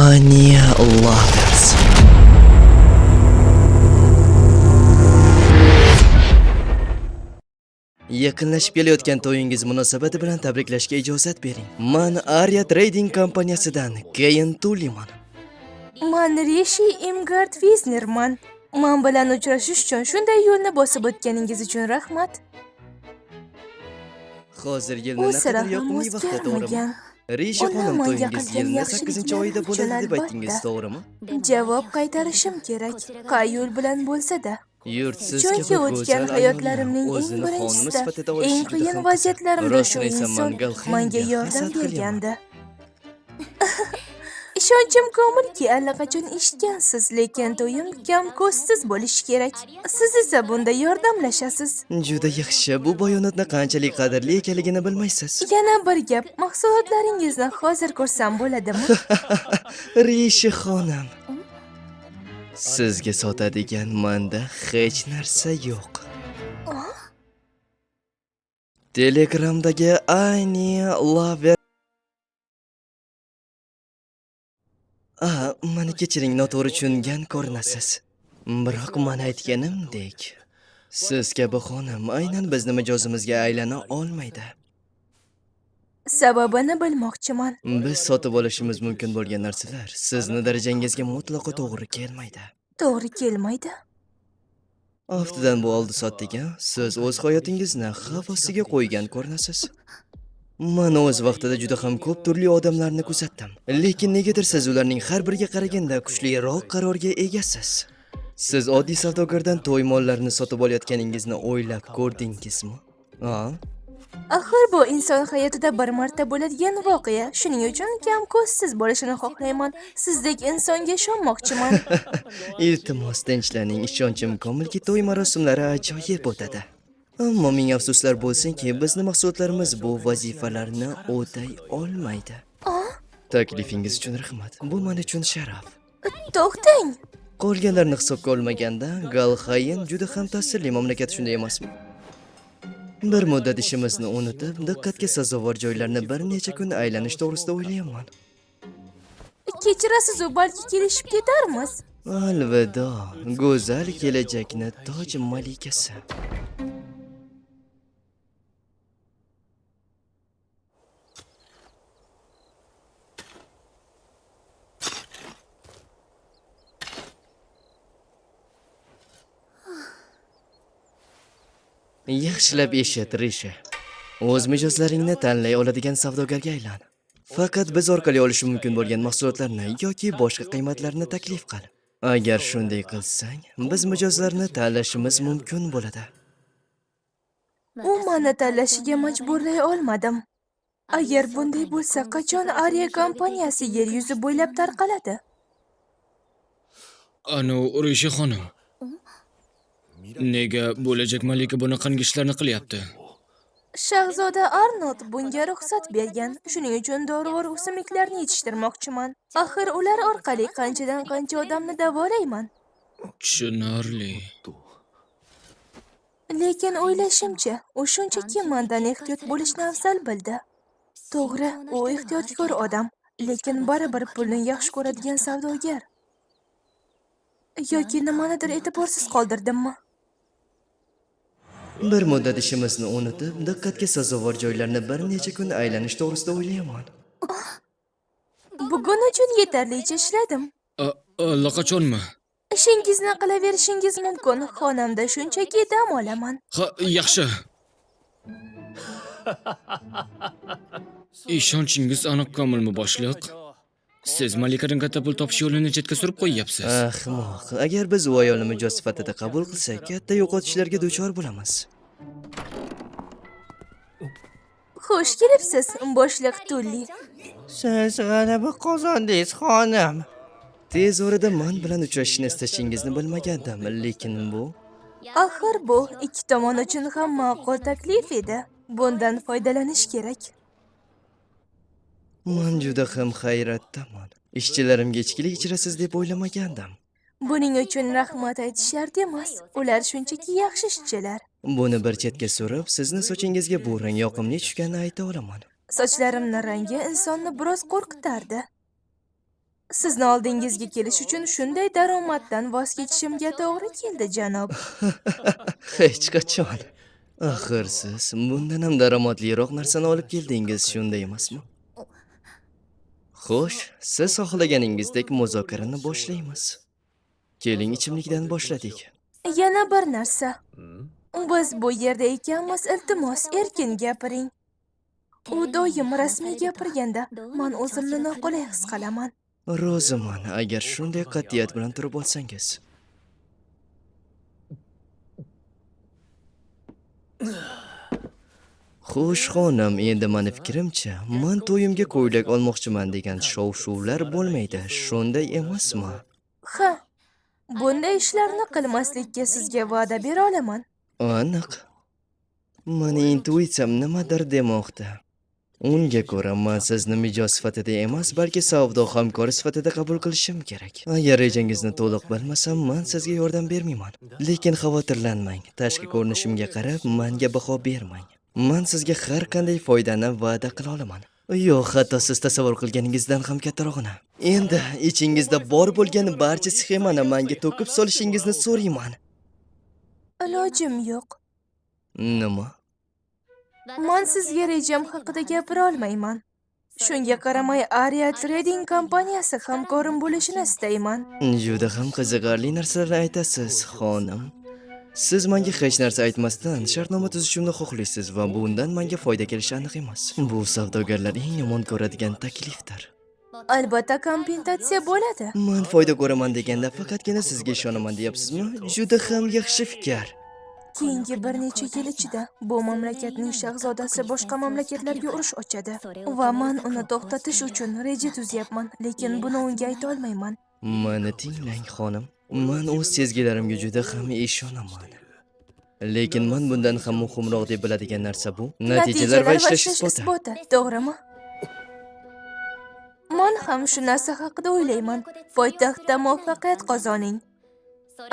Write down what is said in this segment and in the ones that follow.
Anya Lovers. Yaqinlashib kelayotgan to'yingiz munosabati bilan tabriklashga ijozat bering. Man Arya Trading kompaniyasidan Keyin Tuliman. Man Rishi Imgard Viznerman. Man bilan uchrashish uchun shunday yo'lni bosib o'tganingiz uchun rahmat. Hozir yilni U naqadar sira ham yoqimli vaqtda, to'g'rimi? o'zgarmagan. Rishi Uni xonim, manga to'yingiz qilgan yilni 8-oyida yaxshiliklari uchun bo'ladi deb aytdingiz, albatta. to'g'rimi? Javob qaytarishim kerak. Qay yo'l bilan bo'lsa-da. Yurtsiz Chunki kabi o'tgan go'zal ayolni hayotlarimning eng o'zini xonimi birinchisida, sifatida olishi eng juda qiyin ham qiziq. vaziyatlarimda shu Rostini aytsam, inson man Galxeymga menga yordam hasad qilyapman. bergandi. Ishonchim komilki, allaqachon eshitgansiz, lekin to'yim kam ko'zsiz bo'lishi kerak. Siz esa bunda yordamlashasiz. Juda yaxshi. Bu bayonotni qanchalik qadrli ekanligini bilmaysiz. Yana bir gap, mahsulotlaringizni hozir ko'rsam bo'ladimi? Rishi xonim. Sizga sotadigan manda hech narsa yo'q. Telegramdagi Anya Lover. A, mani kechiring, noto'g'ri tushungan ko'rinasiz. Biroq man aytganimdek, siz kabi xonim aynan bizni mijozimizga aylana olmaydi. Sababini bilmoqchiman. Biz sotib olishimiz mumkin bo'lgan narsalar sizni darajangizga mutlaqo to'g'ri kelmaydi. To'g'ri kelmaydi. Aftidan bu oldi sotdiga siz o'z hayotingizni xavf ostiga qo'ygan ko'rinasiz. Man o'z vaqtida juda ham ko'p turli odamlarni kuzatdim. Lekin negadir siz ularning har biriga qaraganda kuchliroq qarorga egasiz. Siz oddiy savdogardan to'y mollarini sotib olayotganingizni o'ylab ko'rdingizmi? A? Axir bu inson hayotida bir marta bo'ladigan voqea. Shuning uchun kam ko'zsiz bo'lishini xohlayman. Sizdek insonga ishonmoqchiman. Iltimos tinchlaning, ishonchim komilki to'y marosimlari ajoyib o'tadi. Ammo ming afsuslar bo'lsinki, bizni mahsulotlarimiz bu vazifalarni o'tay olmaydi. Taklifingiz uchun rahmat. Bu men uchun sharaf. To'xtang. Qolganlarni hisobga olmaganda, Galxayn juda ham ta'sirli mamlakat, shunday emasmi? Bir muddat ishimizni unutib, diqqatga sazovor joylarni bir necha kun aylanish to'g'risida o'ylayapman. Kechirasiz, u balki kelishib ketarmiz. Alvido, go'zal kelajakni toj malikasi. Yaxshilab eshit, Rishi. O'z mijozlaringni tanlay oladigan savdogarga aylan. Faqat biz orqali olishi mumkin bo'lgan mahsulotlarni yoki boshqa qiymatlarni taklif qil. Agar shunday qilsang, biz mijozlarni tanlashimiz mumkin bo'ladi. U meni tanlashiga majburlay olmadim. Agar bunday bo'lsa, qachon Ariya kompaniyasi yer yuzi bo'ylab tarqaladi? Anu, Rishi xonim. Nega bo'lajak malika bunaqangi ishlarni qilyapti? Shahzoda Arnold bunga ruxsat bergan. Shuning uchun dorivor o'simliklarni yetishtirmoqchiman. Axir ular orqali qanchadan qancha odamni davolayman. Tushunarli. Lekin o'ylashimcha, u shunchaki mandan ehtiyot bo'lishni afzal bildi. To'g'ri, u ehtiyotkor odam, lekin baribir pulni yaxshi ko'radigan savdogar. Yoki nimanidir e'tiborsiz qoldirdimmi? Bir muddat ishimizni unutib, diqqatga sazovor joylarni bir necha kun aylanish to'g'risida o'ylayapman. Bugun uchun yetarlicha ishladim. Allaqachonmi? Ishingizni qilaverishingiz mumkin. Xonamda shunchaki dam olaman. Ha, yaxshi. Ishonchingiz aniq komilmi, boshliq? Siz malikadan katta pul topish yo'lini chetga surib qo'yyapsiz. Ahmoq, agar biz u ayolni mijoz sifatida qabul qilsak, katta yo'qotishlarga duchor bo'lamiz. Xush kelibsiz, boshliq Tulli. Siz g'alaba qozondingiz, xonim. Tez orada man bilan uchrashishni istashingizni bilmagandim, lekin bu Axir bu ikki tomon uchun ham ma'qul taklif edi. Bundan foydalanish kerak. Man juda ham hayratdaman. Ishchilarimga ichkilik ichirasiz deb o'ylamagandim. Buning uchun rahmat aytish shart emas. Ular shunchaki yaxshi ishchilar. Buni bir chetga surib, sizni sochingizga bu rang yoqimli tushganini ayta olaman. Sochlarimni rangi insonni biroz qo'rqitardi. Sizni oldingizga kelish uchun shunday daromaddan voz kechishimga to'g'ri keldi, janob. Hech qachon. Axir siz bundan ham daromadliroq narsani olib keldingiz, shunday emasmi? Xo'sh, siz xohlaganingizdek muzokarani boshlaymiz. Keling, ichimlikdan boshladik. Yana bir narsa. Biz bu yerda ekanmiz, iltimos, erkin gapiring. U doim rasmiy gapirganda man o'zimni noqulay his qilaman. Roziman, agar shunday qat'iyat bilan turib olsangiz. Xo'sh, xonim, endi mani fikrimcha, man to'yimga ko'ylak olmoqchiman degan shov-shuvlar bo'lmaydi, shunday emasmi? Ha, bunday ishlarni qilmaslikka sizga va'da bera olaman. Aniq. Mani intuitsiyam nimadir demoqda. Unga ko'ra man sizni mijoz sifatida emas, balki savdo hamkori sifatida qabul qilishim kerak. Agar rejangizni to'liq bilmasam, man sizga yordam bermayman. Lekin xavotirlanmang, tashqi ko'rinishimga qarab manga baho bermang. Man sizga har qanday foydani va'da qila olaman. Yo'q, hatto siz tasavvur qilganingizdan ham kattarog'ini. Endi ichingizda bor bo'lgan barcha sxemani menga to'kib solishingizni so'rayman. Ilojim yo'q. Nima? Man sizga rejam haqida gapira olmayman. Shunga qaramay Aria Trading kompaniyasi hamkorim bo'lishini istayman. Juda ham qiziqarli narsalarni aytasiz, xonim. Siz menga hech narsa aytmasdan shartnoma tuzishimni xohlaysiz va bundan menga foyda kelishi aniq emas. Bu savdogarlar eng yomon ko'radigan taklifdir. Albatta kompensatsiya bo'ladi. Man foyda ko'raman deganda faqatgina sizga ishonaman deyapsizmi? Juda ham yaxshi fikr. Keyingi bir necha yil ichida bu mamlakatning shahzodasi boshqa mamlakatlarga urush ochadi va man uni to'xtatish uchun reja tuzyapman, lekin buni unga ayta olmayman. Mani tinglang, xonim. Man o'z sezgilarimga juda ham ishonaman. Lekin man bundan ham muhimroq deb biladigan narsa bu natijalar va ishlash isboti. To'g'rimi? Man ham shu narsa haqida o'ylayman. Poytaxtda muvaffaqiyat qozoning.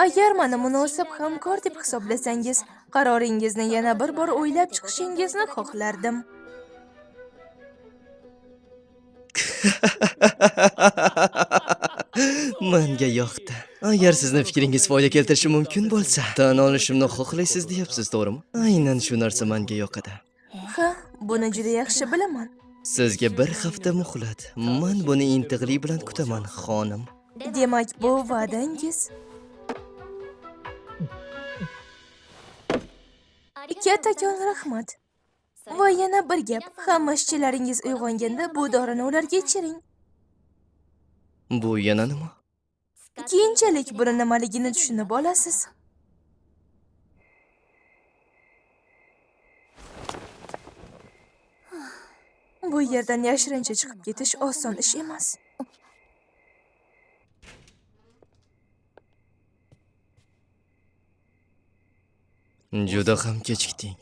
Agar meni munosib hamkor deb hisoblasangiz, qaroringizni yana bir bor o'ylab chiqishingizni xohlardim. Menga yoqdi. Agar sizni fikringiz foyda keltirishi mumkin bo'lsa, tan olishimni xohlaysiz deyapsiz, to'g'rimi? Aynan shu narsa menga yoqadi. Ha, buni juda yaxshi bilaman. Sizga bir hafta muhlat. Men buni intiqlik bilan kutaman, xonim. Demak, bu va'dangiz. Kattakon rahmat. Va yana bir gap, hamma ishchilaringiz uyg'onganda bu dorini ularga ichiring. Bu yana nima? Keyinchalik buni nimaligini tushunib olasiz. Bu yerdan yashirincha chiqib ketish oson ish emas. Juda ham kechikding.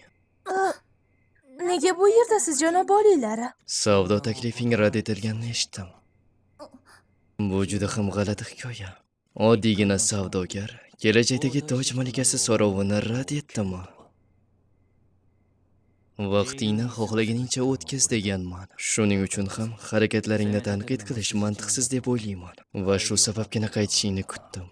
Nega bu yerdasiz, janob oliylari? Savdo taklifing rad etilganini eshitdim. Bu juda ham g'alati hikoya. Oddiygina savdogar kelajakdagi toj malikasi so'rovini rad etdimi? Vaqtingni xohlaganingcha o'tkiz deganman. Shuning uchun ham harakatlaringni tanqid qilish mantiqsiz deb o'ylayman va shu sababgina qaytishingni kutdim.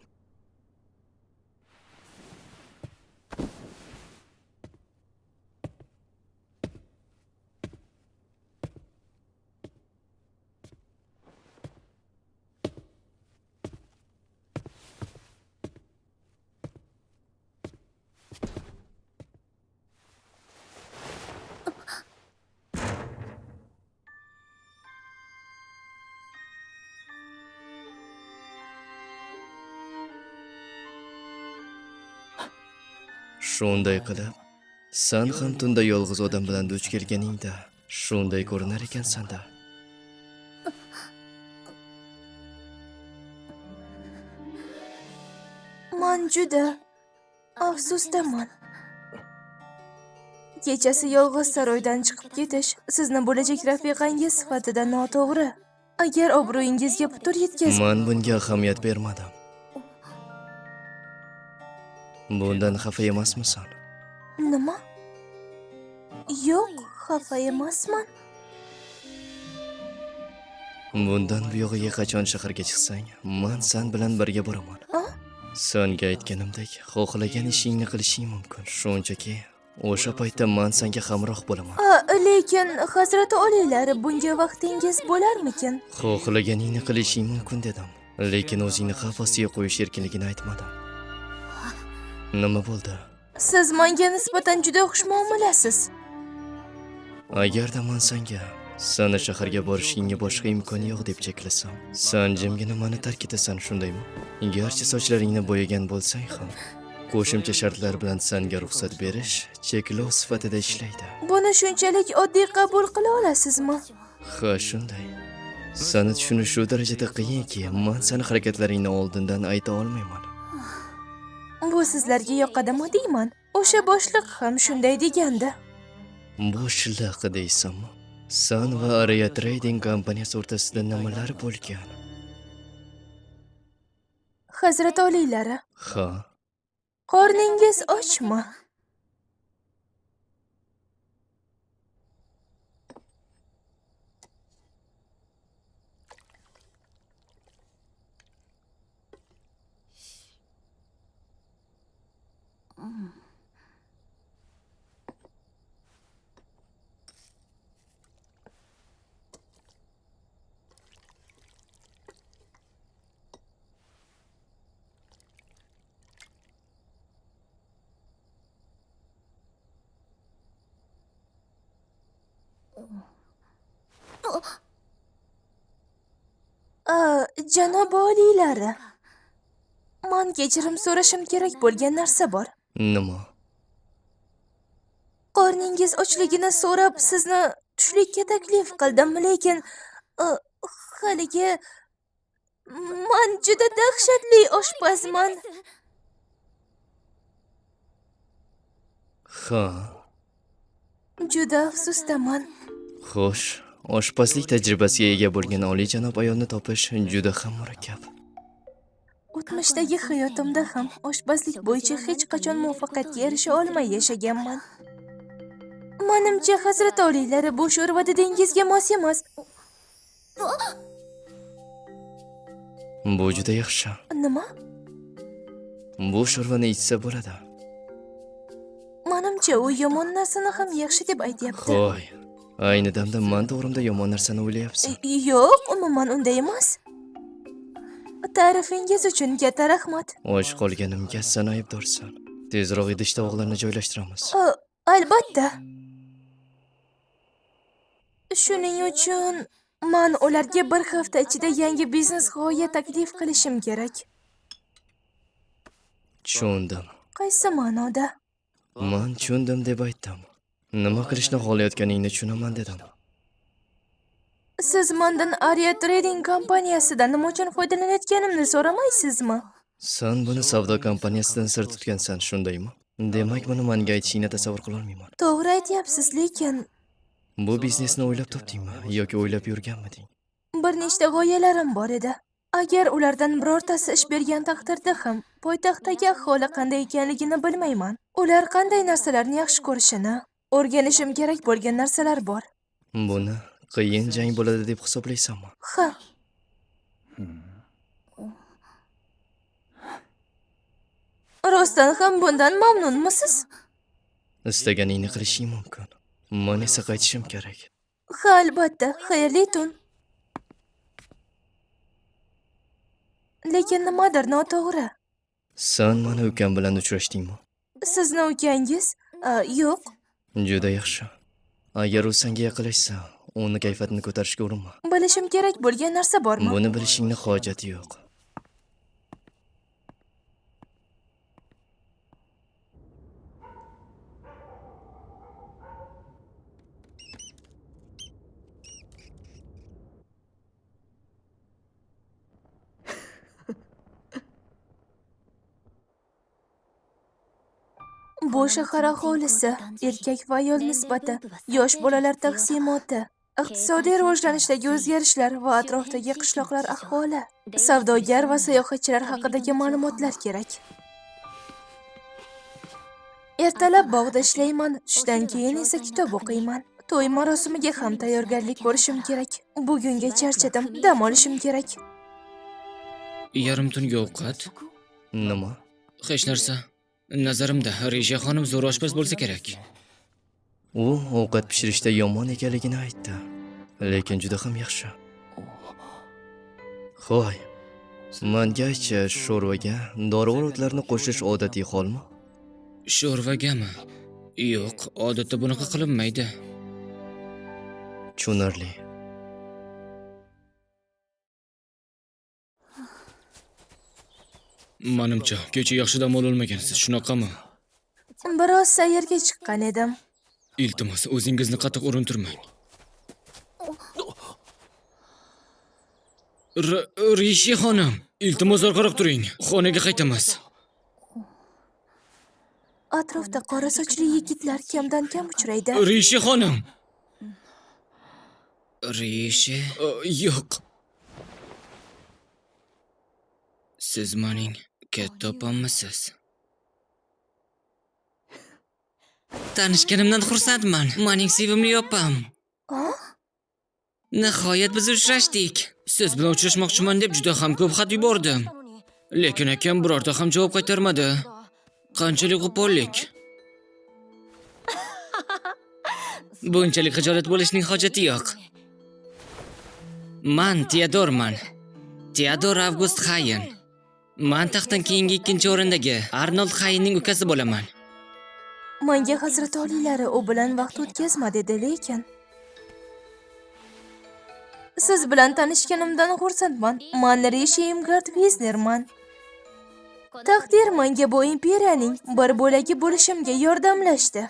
Shunday qilib, san ham tunda yolg'iz odam bilan duch kelganingda shunday ko'rinar ekansan-da. Man juda afsusdaman. Kechasi yolg'iz saroydan chiqib ketish sizni bo'lajak rafiqangiz sifatida noto'g'ri. Agar obro'yingizga putur yetkaz. Man bunga ahamiyat bermadim. Bundan xafa emasmisan? Nima? Yo'q, xafa emasman. Bundan buyog'iga qachon shaharga chiqsang, man san bilan birga boraman. Sanga aytganimdek, xohlagan ishingni qilishing mumkin. Shunchaki o'sha paytda man sanga hamroh bo'laman. Lekin hazrati oliylari, bunga vaqtingiz bo'larmikin? Xohlaganingni qilishing mumkin dedim. Lekin o'zingni xavf ostiga qo'yish erkinligini aytmadim. Nima bo'ldi? Siz menga nisbatan juda xushmuomalasiz. Agarda man sanga sani shaharga borishingga boshqa imkon yo'q deb cheklasam, san jimgina mani tark etasan, shundaymi? Garchi sochlaringni bo'yagan bo'lsang ham, qo'shimcha shartlar bilan sanga ruxsat berish cheklov sifatida ishlaydi. Buni shunchalik oddiy qabul qila olasizmi? Ha, shunday. Sani tushunish shu darajada qiyinki, man sani harakatlaringni oldindan ayta olmayman. Bu sizlarga yoqadimi deyman. O'sha boshliq ham shunday degandi. Boshliq deysanmi? San va Araya Trading kompaniyasi o'rtasida nimalar bo'lgan? Hazrat oliylari, Ha, qorningiz ochmi? Janob oliylari, man kechirim so'rashim kerak bo'lgan narsa bor. Nima? Qorningiz ochligini so'rab sizni tushlikka taklif qildim, lekin haligi man juda dahshatli oshpazman. Ha, Juda afsusdaman. Xo'sh, oshpazlik tajribasiga ega bo'lgan oliyjanob ayolni topish juda ham murakkab. O'tmishdagi hayotimda ham oshpazlik bo'yicha hech qachon muvaffaqiyatga erisha olmay yashaganman. Manimcha, hazrat oliylari, bu sho'rva didingizga mos emas. Bu juda yaxshi. Nima? Bu sho'rvani ichsa bo'ladi. Manimcha, u yomon narsani ham yaxshi deb aytyapti. Qo'y. Ayni damda man to'g'rimda yomon narsani o'ylayapsan. Yo'q, umuman unday emas. Ta'rifingiz uchun katta rahmat. Och qolganimga sen aybdorsan. Tezroq idish tovoqlarni joylashtiramiz. Albatta. Shuning uchun man ularga bir hafta ichida yangi biznes g'oya taklif qilishim kerak. Tushundim. Qaysi ma'noda? Man tushundim deb aytdim. Nima qilishni xohlayotganingni tushunaman dedim. Siz mandan Aria Trading kompaniyasidan nima uchun foydalanayotganimni so'ramaysizmi? Sen buni savdo kompaniyasidan sir tutgansan, shundaymi? Demak, buni menga aytishingni tasavvur qilolmayman. To'g'ri aytyapsiz, lekin Bu biznesni o'ylab topdingmi yoki o'ylab yurganmiding? bir nechta g'oyalarim bor edi. Agar ulardan birortasi ish bergan taqdirda ham poytaxtdagi aholi qanday ekanligini bilmayman. Ular qanday narsalarni yaxshi ko'rishini o'rganishim kerak bo'lgan narsalar bor. Buni qiyin jang bo'ladi deb hisoblaysanmi? Ha. Rostdan ham bundan mamnunmisiz? Istaganingni qilishing mumkin. Men esa qaytishim kerak. Ha, albatta. Xayrli tun. Lekin nimadir noto'g'ri. Sen mani ukam bilan uchrashdingmi? Sizni ukangiz? Yo'q. Juda yaxshi. Agar u senga yaqinlashsa, uni kayfiyatini ko'tarishga urinma. Bilishim kerak bo'lgan narsa bormi? Buni bilishingni hojati yo'q. Bu shahar aholisi, erkak va ayol nisbati, yosh bolalar taqsimoti, iqtisodiy rivojlanishdagi o'zgarishlar va atrofdagi qishloqlar ahvoli, savdogar va sayohatchilar haqidagi ma'lumotlar kerak. Ertalab bog'da ishlayman, tushdan keyin esa kitob o'qiyman. To'y marosimiga ham tayyorgarlik ko'rishim kerak. Bugunga charchadim, dam olishim kerak. Yarim tungi ovqat? Nima? Hech narsa. Nazarimda, Reja xonim zo'r oshpaz bo'lsa kerak. U ovqat pishirishda yomon ekanligini aytdi. Lekin juda ham yaxshi. Hoy, manga aytchi, sho'rvaga dorivor o'tlarni qo'shish odatiy holmi? Sho'rvagami? Yo'q, odatda bunaqa qilinmaydi. Tushunarli. Manimcha, kecha yaxshi dam ololmagansiz, shunaqami? Biroz sayrga chiqqan edim. Iltimos, o'zingizni qattiq urintirmang. Rishi xonim, iltimos orqaroq turing. Xonaga qaytamiz. Atrofda qora sochli yigitlar kamdan kam uchraydi. Rishi xonim. Rishi? Yo'q. Siz mening katta opammisiz? Tanishganimdan xursandman. Mening sevimli opam. A? Nihoyat biz uchrashdik. Siz bilan uchrashmoqchiman deb juda ham ko'p xat yubordim. Lekin akam birorta ham javob qaytarmadi. Qanchalik qo'pollik. Bunchalik xijolat bo'lishning hojati yo'q. Man Teodorman. Teodor Avgust Hayen. Man taxtdan keyingi ikkinchi o'rindagi Arnold Hayenning ukasi bo'laman. Menga hazrat oliylari u bilan vaqt o'tkazma dedi, lekin siz bilan tanishganimdan xursandman. Man Rishi Imgard Viznerman. Taqdir menga bu imperiyaning bir bo'lagi bo'lishimga yordamlashdi.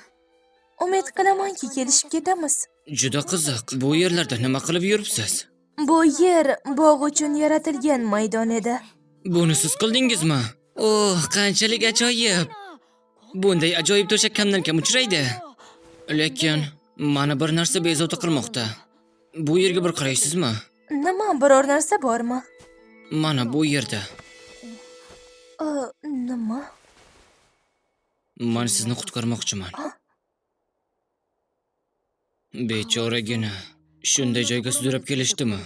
Umid qilamanki, kelishib ketamiz. Juda qiziq. Bu yerlarda nima qilib yuribsiz? Bu yer bog' uchun yaratilgan maydon edi. Buni siz qildingizmi? Oh, qanchalik ajoyib. Bunday ajoyib to'shak kamdan kam uchraydi. Lekin meni bir narsa bezovta qilmoqda. Bu yerga bir qaraysizmi? Nima, biror narsa bormi? Mana bu yerda. Nima? Men sizni qutqarmoqchiman. Bechoragina, shunday joyga sudrab kelishdimi?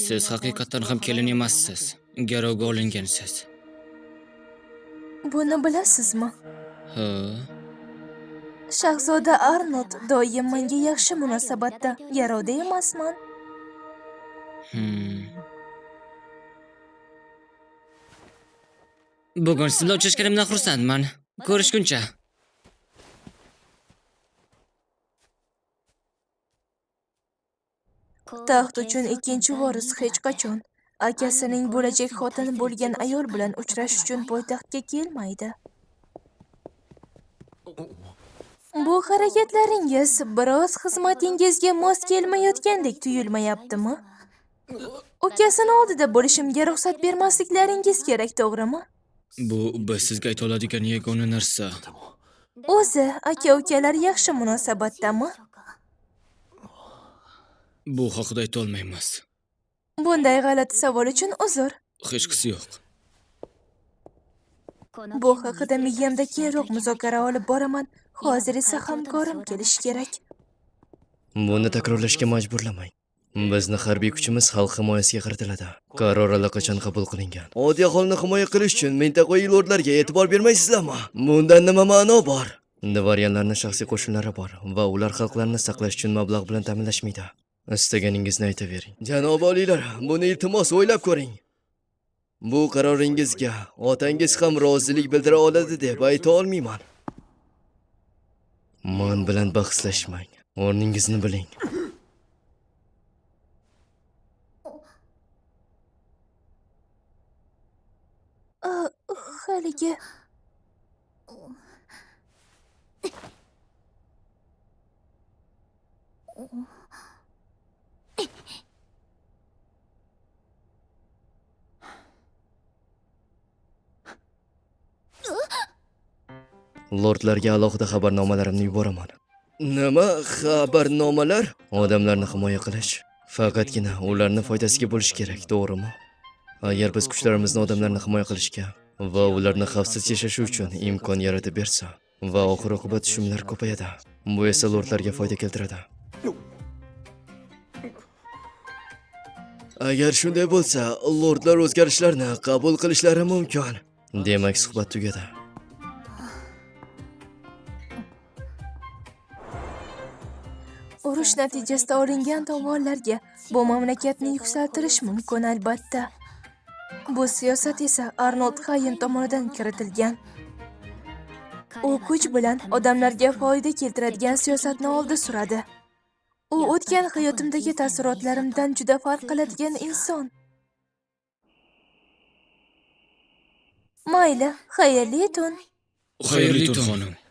Siz haqiqatdan ham kelin emassiz. Garovga olingansiz. Buni bilasizmi? Ha? Shahzoda Arnold doim menga yaxshi munosabatda. Garovda emasman. Bugun siz bilan uchrashganimdan xursandman. Ko'rishguncha. Taxt uchun ikkinchi voris hech qachon akasining bo'lajak xotini bo'lgan ayol bilan uchrashish uchun poytaxtga kelmaydi. Bu harakatlaringiz biroz xizmatingizga mos kelmayotgandek tuyulmayaptimi? Ukasini oldida bo'lishimga ruxsat bermasliklaringiz kerak, to'g'rimi? Bu biz sizga ayta oladigan yagona narsa. O'zi aka-ukalar yaxshi munosabatdami? Bu haqida ayta olmaymiz. Bunday g'alati savol uchun uzr. Hechqisi yo'q. Bu haqida miyamda keyinroq muzokara olib boraman. Hozir esa hamkorim kelishi kerak. Buni takrorlashga majburlamang. Bizni harbiy kuchimiz xalq himoyasiga qaratiladi. Qaror allaqachon qabul qilingan. Oddiy aholini himoya qilish uchun mintaqaviy lordlarga e'tibor bermaysizlarmi? Bundan nima ma'no bor? Dvoryanlarning shaxsiy qo'shinlari bor va ular xalqlarni saqlash uchun mablag' bilan ta'minlashmaydi. Istaganingizni aytavering. Janob oliylar, buni iltimos o'ylab ko'ring. Bu qaroringizga otangiz ham rozilik bildira oladi deb ayta olmayman. Men bilan bahslashmang. O'rningizni biling. Haligi Lordlarga alohida xabarnomalarimni yuboraman. Nima xabarnomalar? Odamlarni himoya qilish faqatgina ularning foydasiga bo'lishi kerak, to'g'rimi? Agar biz kuchlarimizni odamlarni himoya qilishga va ularni xavfsiz yashashi uchun imkon yaratib bersa, Va oxir-oqibat tushumlar ko'payadi. Bu esa lordlarga foyda keltiradi. Agar shunday bo'lsa, lordlar o'zgarishlarni qabul qilishlari mumkin. Demak, suhbat tugadi. Urush natijasida olingan tovonlarga bu mamlakatni yuksaltirish mumkin albatta. Bu siyosat esa Arnold Hayen tomonidan kiritilgan. U kuch bilan odamlarga foyda keltiradigan siyosatni oldi suradi. U o'tgan hayotimdagi taassurotlarimdan juda farq qiladigan inson. Mayli, xayrli tun. Xayrli tun, xonim.